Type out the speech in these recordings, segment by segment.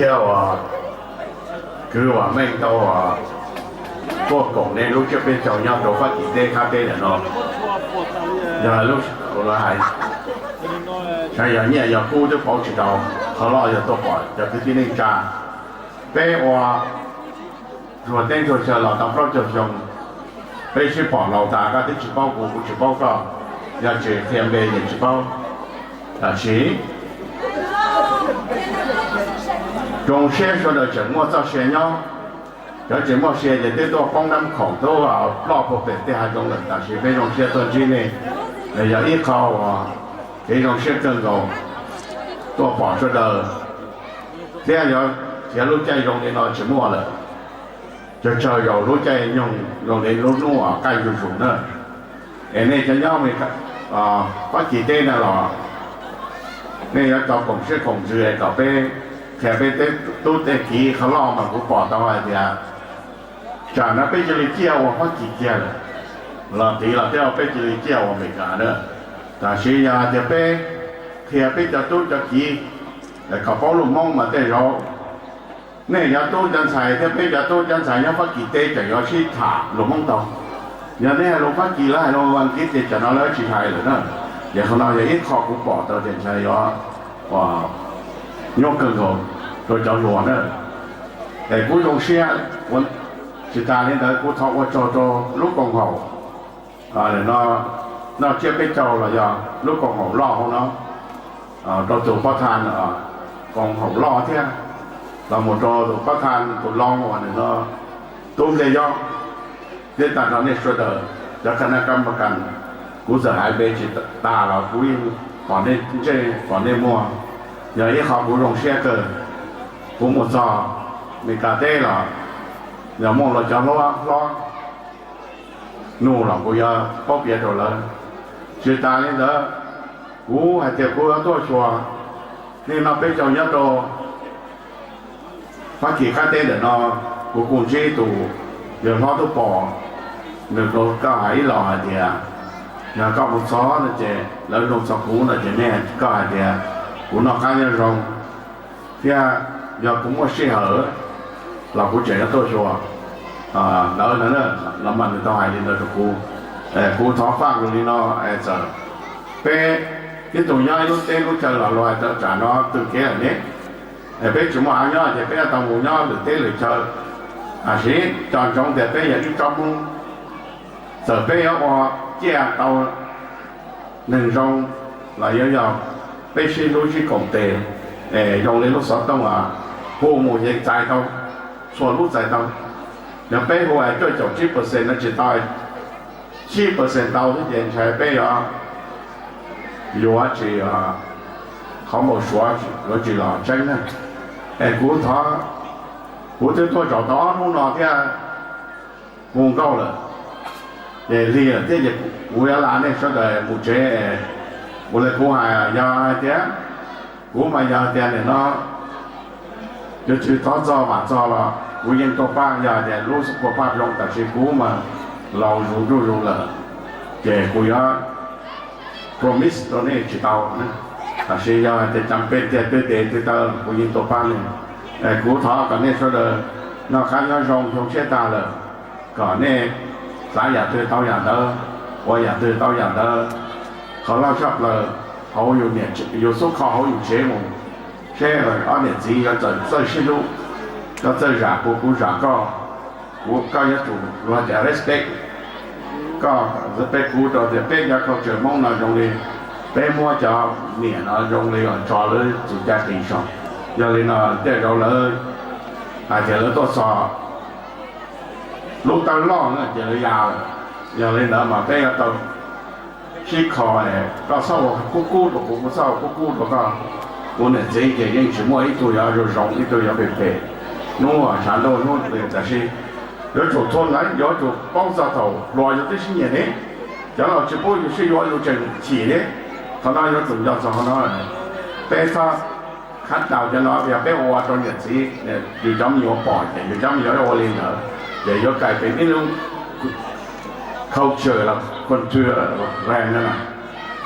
Thiab uas kwv uas meej tau tuaj koom nej lub tsiab peb caug nyob rau Fab Kis teb qab teb ntawm no, yog lub hais, yog nyiaj yog kub twb pauv tsis tau, qhov loj yog tuaj pom cov kwv tij neej tsa. Peb ua ntsuag teb ntsuag chaw los tau plaub caug xyoo, peb sib pom laus tas, koj twb tsis paub kuv, kuv tsis paub koj, yog tsis qhia npe ces tsis paub. Tab sis zoo siab sawv daws tseem muaj txoj sia nyob. Cov tsis muaj sia ces twb tuaj poob nab khoom, tuaj ploj puag pem tej hav zoov lawm, tab sis peb zoo siab tuaj ntsib nej, yog ib qho uas kev zoo siab kawg nkaus tuaj pom sawv daws. Thiab yog, thiab lub caij zoo li no tsis muaj lawm, tsawg tsawg zaus lub caij nyoog zoo li lub hnub uas qaij zuj zus na. Es nej cov nyob Fab Kis teb na los, nej yuav tau koom siab koom ntsws kom peb qhia peb tej tub tej kiv qhov loj mas kuv pom tau hais tias tsam no peb cia li ciaj ua Fab Kis kiag lawm, los tid los thiab peb cia li ciaj ua Amelikas na. Tab sis yog hais tias peb qhia peb cov tub cov kiv kom paub lus Hmoob mas tej zaum nej cov tub cov ntxhais thiab peb cov tub cov ntxhais nyob Fab Kis teb tseem yuav sib tham lus Hmoob tau. Yog nej hais lus Fab Kis, lawv hais lus Fab Kis ces tsam no lawv tsis hais lawm na. Ces qhov no yog ib qho kuv pom tau tias ntshai yuav nyuaj kawg nkaus rau cov hluas na. Es kuv zoo siab, tsis tas li ntawd kuv thov ua tsaug rau lub koom haum noj tsiab peb caug los yog lub koom haum loj hauv no, rau tus pab thas, koom haum loj thiab, los mus rau tus pab thas tus loo uas nws no, tub Nplij Yob, thiab tag nrho nej sawv daws cov ka na kab npa kas, kuv txawm hais npe tsis tas los kuv yeej pom nej ntsej pom nej muag. Yog ib qho kuv zoo siab kawg. Kuv mus txog Mes Kas teb los yog muaj luag cov hlob hlob nug los kuv yuav paub piav rau lawv. Tsis tas li ntawd, kuv hais tias kuv yuav tuaj xyuas, nim no peb caug nyob rau Fab Kis qab teb ntawm no, kuv kuj ntsib tus yawg hlob Tub Pom, nws kuj koj hais ib los hais tias yog koj mus txog no ces lawv nug txog kuv no ces nej koj hais tias kuv noj qab nyob zoo, thiab yog kuv muaj sij hawm los kuv tseem yuav tuaj xyuas lawv no na. Los mas nws tau hais li ntawd rau kuv. Kuv thov faj lus li no, txawm peb ib tug nyob ib lub teb lub chaw los luag hais tias tsam no twg kev lawm ne, peb tsis muaj av nyob ces peb yuav tau mus nyob lwm teb lwm chaw. Tab sis nco ntsoov tias peb yog ib tsob Hmoob, txawm peb yuav ua ciaj tau neeg zoo los yuav yog peb sib hlub sib koom tes, zoo li lub xov tooj uas hu mus yeej txais tau, txhua lub txais tau. Yog peb hu cuaj caum tsib percent no tsis tau, tsib percent tau xwb ces ntshai peb yuav, yuav tsis, qhov npau suav yuav tsis los tseeb na. Es kuv thov, kuv twb tuaj zaum tau ob hnub no thiab hu nkauj lawm, ces lig lawm thiab ces kuv yuav la nej sawv daws mus tsev. Ua li kuv hais yog hais tias, kuv mas yog tias nim no yuav tsis thov txog vam txog los kuv yeej tuaj pab, yog tias lub xub phuaj pab zoo, tab sis kuv mas laus zus nruj zus lawm, ces kuv yuav promise rau nej tsis tau. Tab sis yog tias cas peb tiag twg tes twg taw kuv yeej tuaj pab nej. Kuv thov kom nej sawv daws noj qab nyob zoo xyoo tshiab tag lawm, kom nej xav yam twg tau yam ntawd, ua yam twg tau yam ntawd. Qhov loj tshaj plaws hauv yus xub kho hauv yus tsev mus, seb ob niam txiv yuav txawj sib hlub, koj txawj zam kuv, kuv zam koj, kuv, koj yuav tsum luag tias respect koj, respect kuv, rau tias peb cov culture Hmoob no zoo li peb muab cov niam no zoo li tso lawv txhua cai qis saum. Yog li no tej zaum lawv hais tias lawv tuaj txog lub tawb loj no ces lawv ya lawm. Yog li ntawd mas peb yuav tau sib kho, koj txhob ua kub kub rau kuv, kuv txhob ua kub kub rau koj. Kuv niam txiv ces yeej tsis muaj ib tug yuav zoo zoo, ib tug yuav phem phem. Hnub tshav ntuj hnub twg tam sim yuav tsum thua ntawd, yuav tsum paub txog thaum hluas yus twb sib nyiam ne, cov laus tsis pub yus sib yuav yus tseem chim ne. Qhov no yuav tsum nco txog qhov no. Peb txhob khab tau cov no, yog peb ua rau niam txiv yus cov me nyuam pom ces yus cov me nyuam ua li ntawd ces yuav kais pem ib lub culture los culture rag na.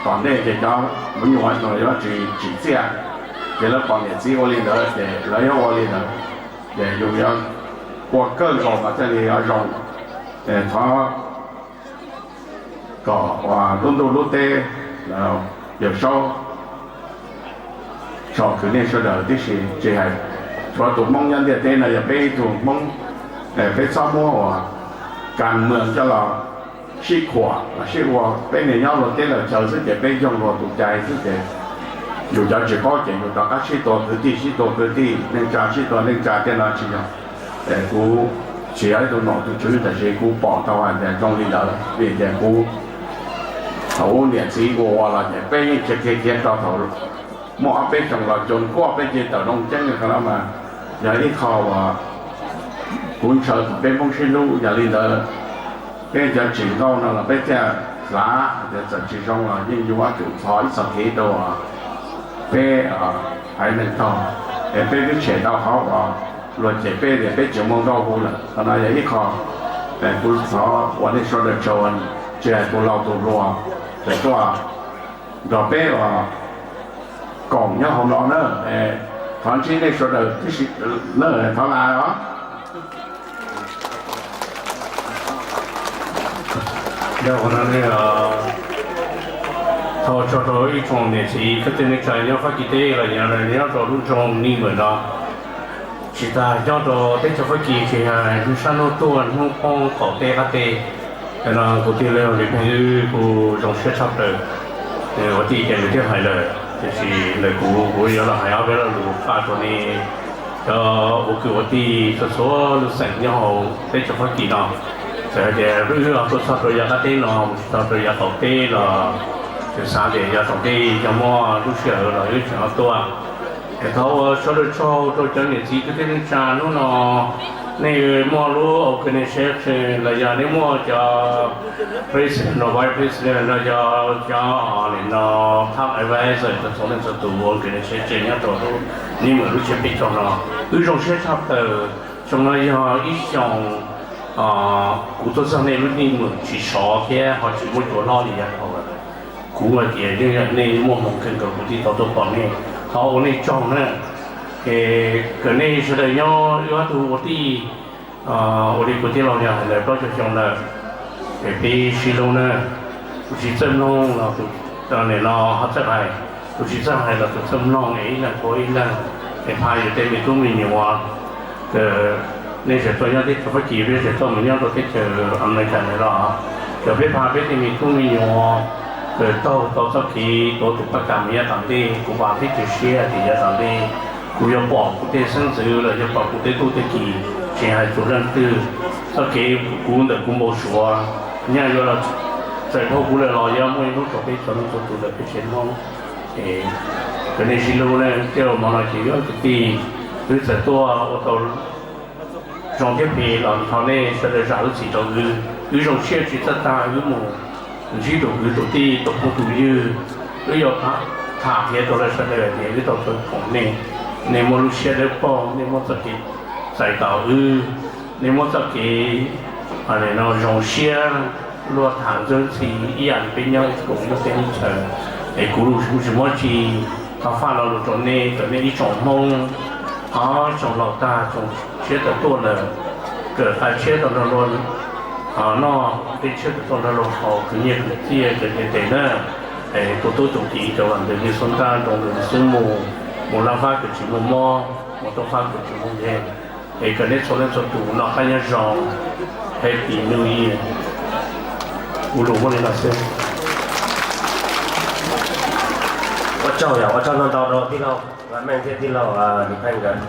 Tom ntej ces cov me nyuam no yuav tsis tsim txiaj, Ces lawv pom niam txiv ua li ntawd ces lawv yuav ua li ntawd, ces yus yuav ua kawg nkaus mas thiaj li yuav zoo. Thov kom uas lub ntuj lub teb, Yawm Saub tsom kwm nej sawv daws tib si, tsis hais tshuav tus Hmoob nyob ntiaj teb no yog peb ib tug Hmoob, peb txhob muab uas kas mwm coj los sib khuam los sib ua, peb niaj nyob luag teb lawv chaw xwb ces peb yoog luag tus cai xwb ces yus cov tsis paub ces yus rov qab sib tua kwv tij, sib tua kwv tij, neej tsa sib tua neej tsa, tej no tsis yog. Kuv tsis yog ib tug nom tus tswv tab sis kuv pom tau hais tias zoo li ntawd vim tias kuv thaum ub niam txiv ua ua los ces peb yeej tsis khiav rau thaum muaj ob peb xyoos los cov kuaj peb ces tawm loo ceeb li qhov no mas yog ib qho uas kuv ntshaw kom peb Hmoob sib hlub. Yog li ntawd peb cov tsim nkauj no los peb thiaj xav tias txawm tsis zoo los yeej yus yuav tsum txhos ib txoj kev rau peb haiv neeg tog, es peb twb tshem tau qhov uas luag cem peb tias peb tsis muaj nkauj hu lawm. Qhov no yog ib qho kuv thov ua nej sawv daws tsaug, tsis hais tus laus tus hluas, tseem tuaj nrog peb uas koom nyob hauv no na. Thov ntsib nej sawv daws tib si na, thov laj os. Yog ua no ne, thov tso rau ib tsoom niam txiv kwv tij neej tsa nyob Fab Kis teb los yog nyob rau lub nroog Nij Mawm no, tsis tas nyob rau teb chaws Fab Kis tsis hais hnub sab hnub tuaj hnub poob qaum teb qab teb. Yog no kuv tij laug Lis Pheej Wb kuj zoo siab tshaj plaws, ua tij ces nws twb hais lawm, tiam sis ntawm kuv, kuv yuav los hais ob peb lo lus faj rau nej cov ua kwv ua tij txhua txhua lub xeem nyob hauv teb chaws Fab Kis no. Txawm hais tias wb ho tuaj txog rau yav qab teb no mus tsis tau rau yav qaum teb los kuv xav tias yav tom ntej yog muaj lub sij hawm los wb tseem ho tuaj. Es thov ua sawv daws tsaug rau cov niam txiv kwv tij neej tsa hnub no, nej muaj lub organization los yog nej muaj cov president los vice president los yog cov, nim no, top advisor txhua leej txhua tus ua organization nyob rau lub Nij Mawm lub tsiab peb caug no. Wb zoo siab tshaj plaws. Xyoo no yog ib xyoo kuv tuaj txog nej lub Nij Mawm tsis sov thiab ho tsis muaj cua hlob li yav dhau lawm. Kuv hais tias yeej yog nej muaj hmoo kawg nkaus kuv thiaj tau tuaj pom nej, thov ua nej tsaug na. Es kom nej sawv daws nyob wb ob tug ua tij, ua li kuv tij laug yog hais ntawd plaub caug xyoo lawm, es peb sib hlub na. Tus tsis txawj mloog los tus, nim no ho txawj hais, tus tsis txawj hais los tus txawj mloog es ib leeg qhuas ib leeg, es pab yus tej me tub me nyuam. Kom nej tseem tuaj nyob teb chaws Fab Kis, peb tseem tuaj mus nyob rau teb chaws Amelikas ntawd los, kom peb pab peb tej me tub me nyuam kom taug tau txoj kev tuav tus paj kam mus yav tom ntej. Kuv vam thiab cia siab tias yav tom ntej kuv yuav pom kuv tej xeeb ntxwv los yuav pom kuv tej tub tej ki, tsis hais tus leej twg, txoj kev kuv ntawm kuv npau suav nyaj yuav los txawm dhau kuv lawm los yuav muaj ib hnub rau peb txhua leej txhua tus ntawm peb tsev Hmoob. Kom nej sib hlub na, tej hmo no ces wb kwv tij, wb txawm tuaj ua tau zoo thiab phem los thov nej sawv daws zam lub txim rau wb. Wb zoo siab tsis txawj tag wb mus ntsib tus kwv tus tij tus phooj tus ywg, wb yuav tham qhia rau lawv sawv daws tias wb tau tau koom nej, nej muaj lub siab dawb paug, nej muaj txoj kev txais tos wb, nej muaj txoj kev no zoo siab luag tham ntxwb ntxhi ib yam li peb nyob koom lub teb lub chaw. Es kuv lus kuv tsis muab tsi, thov faj lo lus rau nej kom nej ib tsoom Hmoob, o, tsoom laus tag tsoom tshiab tawm tuaj lawm, kom qai tshiab tau nrog luag noj, qi tshiab tau nrog luag haus, khwv nyiaj khwv txiaj, khwv nyiaj tes na. Es tus tub tus kiv cov vam ntawd li xub ntab nroo ntawd xwb mus, mus laj fab kom tsis muaj mob, mus toj fab kom tsis muaj nkeeg. Es kom nej txhua leej txhua tus noj qab nyob zoo, Happy New Year. Kuv lus muaj li no xwb. Ua tsaug yom, ua tsaug ntau ntau rau tij laug Vam Meej thiab tij laug Lis Pheej nkawd.